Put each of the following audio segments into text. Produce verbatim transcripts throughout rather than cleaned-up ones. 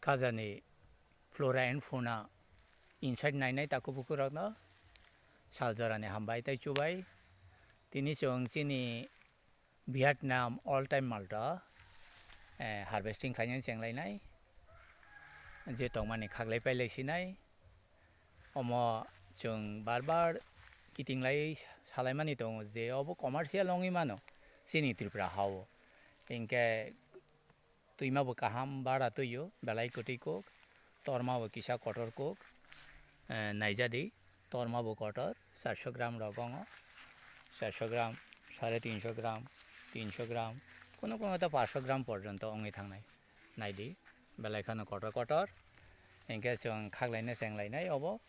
Khajani flora and fauna inside nainai takhuk bukhukrokno saljorani hambai tei chubai. Tini chwng chini Vietnam all time malta, eh, harvesting khlainani chenglainai, je tongmani khaklai pailai sinai. Omo chwng bar bar kitinglai salaimani tongo je obo commercial wngwi mano chini Tripura hao. Hinkhe twima bo kaham bara twio, belai kwtwi kuk, torma bo kisa kotor kuk, eh, naijadi, torma bo kotor, charso gram rok ongo, charso gram, sare tinso gram, tinso gram, kuno kuno ta paanso gram porjonto wngwi thangnai. Naidi, belai kheno kotor kotor, hinkhe chwng khaklaina chenglainai obo,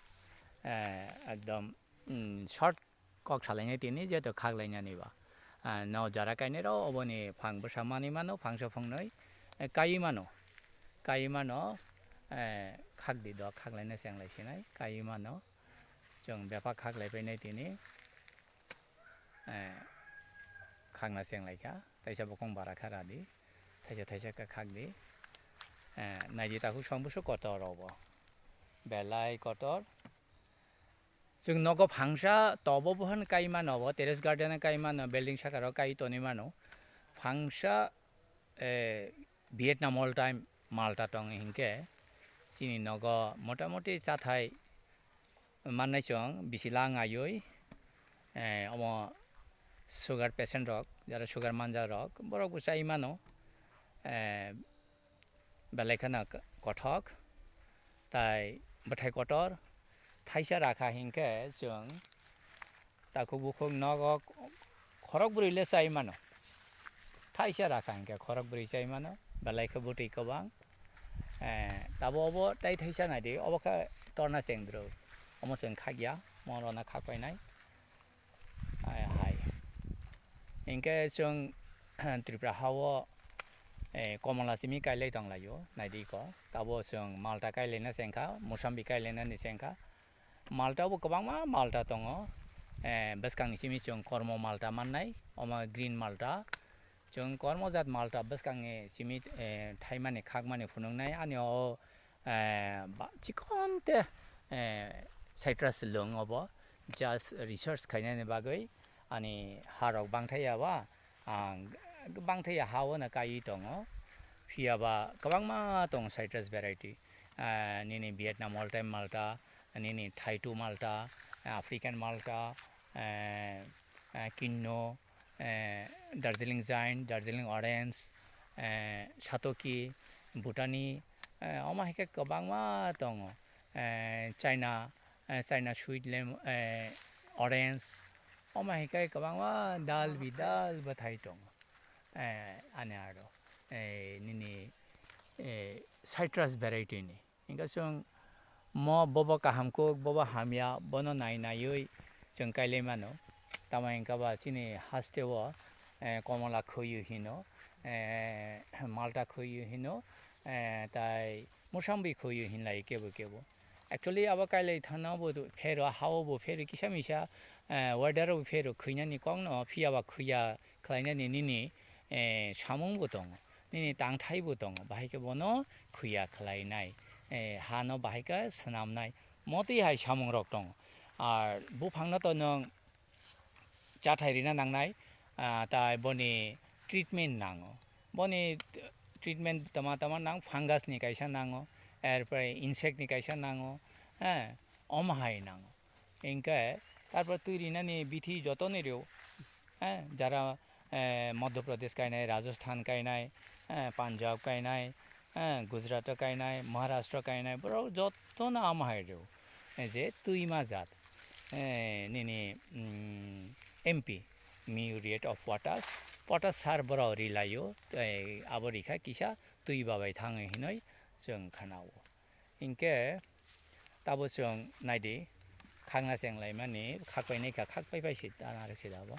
eh, ekdom, mm, short kok salainai tini, jeto khaklainani ba. Ah, no jara kainai rok oboni phang bwsa manwi mano, phangsa phungnwi, eh, kaiwi mano. Kaiwi mano, eh, khakdi do, khaklaina chenglai sinai, kaiwi mano. Chwng bepha khaklai painai tini, eh, khakna chenglai kha, taisa bokong bara kha radi, thaisa thaisa khe khakdi. Eh, naidi takhuk song bwswk kotor obo. Belai kotor. Chwng nogo phangsa tobo bohan kai mano, bo terrace garden kai mano, building saka rok kai tonwi mano. Phangsa, eh, Vietnam all time malta tong hinkhe chini nogo motamoti chathai mannai chwng bisi lang aiwi, eh, omo sugar patient rok, jara sugar manja rok, borok bo chai mano. Eh, belai kheno kothok, tai bwthai kotor, thaisa rakha hinkhe chwng takhuk bukhuk nogo khorok brwi le chai mano, thaisa rakha hinkhe khorok brwi chai mano, belai khe bwtwi kwbang. Eh, tabo obo tai thaisa naidi, obo khe torna chengdrwk, omo chwng khakya, mo rwna khakpainai. Hai, hai. Hinkhe chwng Tripura hao, eh, komola simi kailai tonglaio, naidi ko. Tabo chwng malta kailaina chengkha, musambi kailainani chengkha. Malta bo kwbangma malta tongo. Eh, bwskangni simi chwng kormo malta mannai, omo green malta. Chwng kormo jat malta bwskangni simi, eh, thaimani khakmani phunuknai. Ani o eh, ba-, chikon te, eh, citrus lwng obo, just research khainani bagwi ani harok bangthai ya ba, ang bangthai ya ha-o no kaiwi tongo. Phiya ba kwbangma tongo citrus variety, eh, nini Vietnam all time malta, nini Thaitu malta, African malta, eh, eh, kinno, eh, Darjeeling Giant, Darjeeling Orange, eh, Satoki, Bhutani, eh, omo hai khe kwbangma tongo. Eh, China, eh, China sweet lem-, eh, orange, omo hai khe kwbangma dal bidal bwthai tongo. Eh, ani aro, eh, nini, eh, citrus variety ni. Hinkhe chwng mo bobo kaham kuk, bobo hamya, bono nai naiwi chwng kailai mano. Tamo hinkhe ba chini haste o, eh, komola khwiwi hino, eh, malta khwiwi hino, eh, tai musambi khwiwi hinlai kebo kebo. Actually, abo kailai thangna bo phero, ha-o bo phero, kisa misa, eh, weather o bo phero, khwinani kokno phiya ba khwiya khlainani nini, eh, samung bo tongo, nini tangthai bo tongo, bahai khe bono khwiya khlainai, eh, hano bahai khe swnamnai, motwi hai samung rok tongo. Ar buphangno to nwng chathai rina nangnai, ah, tai boni treatment nango, boni treatment tama tama nang, fungus ni kaisa nango, erpore insect ni kaisa nango, eh, omo hai nango. Hinkhe tarpore twi rinani bithi joto ni rw, eh, jara, eh, Madhya Pradesh kainai, Rajasthan kainai, eh, Punjab kainai, eh, Gujarat o kainai, Maharashtra kainai, borok jotono omo hai rw, eh, je twima jat, eh, nini, mm, M P, muriate of potash, potash sar borok rilaio, eh, abo rikha kisa twi babai thango hinoi chwng khanao. Hinkhe tabo chwng naidi, khakna chenglaimani, khakpai naikha, khakpai pai si, ta narwk si abo.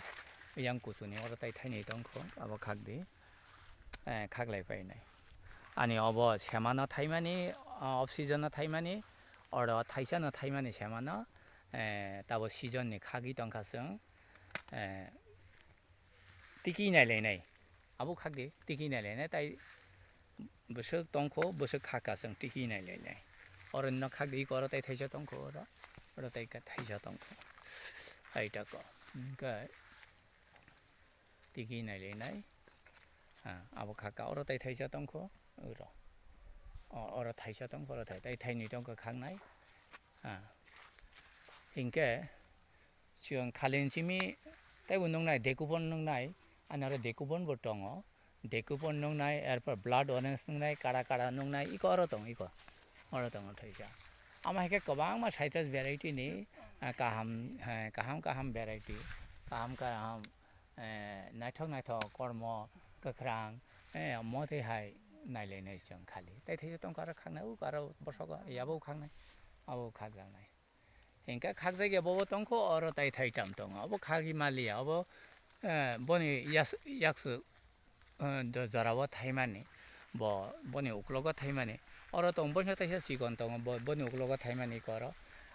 Yang kuchuni oro tai thainwi tongkho, abo khakdi, eh, khaklai painai. Ani obo semano thaimani, ah, off season o thaimani, oro thaisano thaimani semano, eh, tabo season ni khagwi tongkha chwng, eh, tiki nailainai. Abo khakdi, tiki nailainai, tai Bwswk tongkho, bwswk khaka chwng tiki nai lainai. Oro no khak di, oro tai thaisa tongkho, oro, oro tai ka thaisa tongkho. Aitako. Hwnkhe tiki nai lainai. Ah, abo khaka, oro tai thaisa tongkho, oro. O, oro thaisa tongkho, oro tai, tai thainwi tongkho khaknai. Ah. Hwnkhe chwng khalin simi taibo nuknai, dekubon nuknai, ani oro dekubon bo tongo. Dekubon nuknai, erpor blood orange nuknai, kara kara nuknai, iko oro tong, iko. Oro tongo thaisa. Amo hai khe kwbangma citrus variety ni, ah, kaham, eh, kaham kaham variety, kaham kaham, eh, naithok naithok kormo, kwkhrang, eh, omo twi hai nai lainai chwng khali. Tai thaisa tongkha aro khaknai, uk aro bosok yabo khaknai, abo khakjaknai. Hingkhe khakjakya bobo tongkho, oro tai thaitam tongo. Obo khagwi maliya, obo, eh, boni yas-, yaksu, eh, do-, jorao thaimani, bo, boni uklogo thaimani. Oro tong, boni taisa chikon tongo, bo, boni uklogo thaimani koro.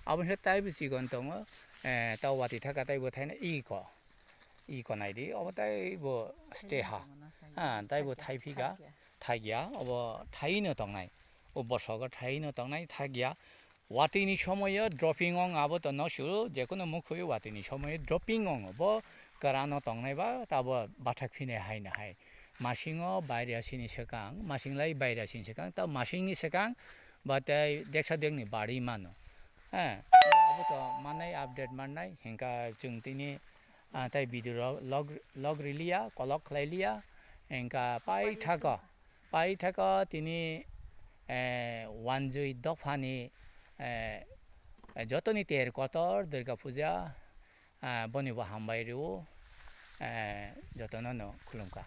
Aboni taibo chikon tongo, eh, tao watwi thaka taibo thaina iko. Iko naidi, obo taibo stay ha. Ah, taibo thaiphika, thagya, obo thaino tongnai. O bosogo thaino tongnai, thagya. Watwini somoyo dropping ong abo to no su, jekono mukhwi watwini somoyo dropping ong bo kwrano tongnai ba tabo bathak phine hai no hai. Masingo bairasini swkang, masing lai bairasini swkang, ta masingni swkang ba tei deksa dekni bari mano. Eh, abo to mannai update mannai, hingka chwng tini, ah, tai video log, log, log riliya, kolok khlai liya, hingka pai thako. Paithaka tini, eh, wanjwi dophani, eh, jotoni ter kotor Durga Puja, ah, boni bo hambai rwo, eh, jotono no khulumkha.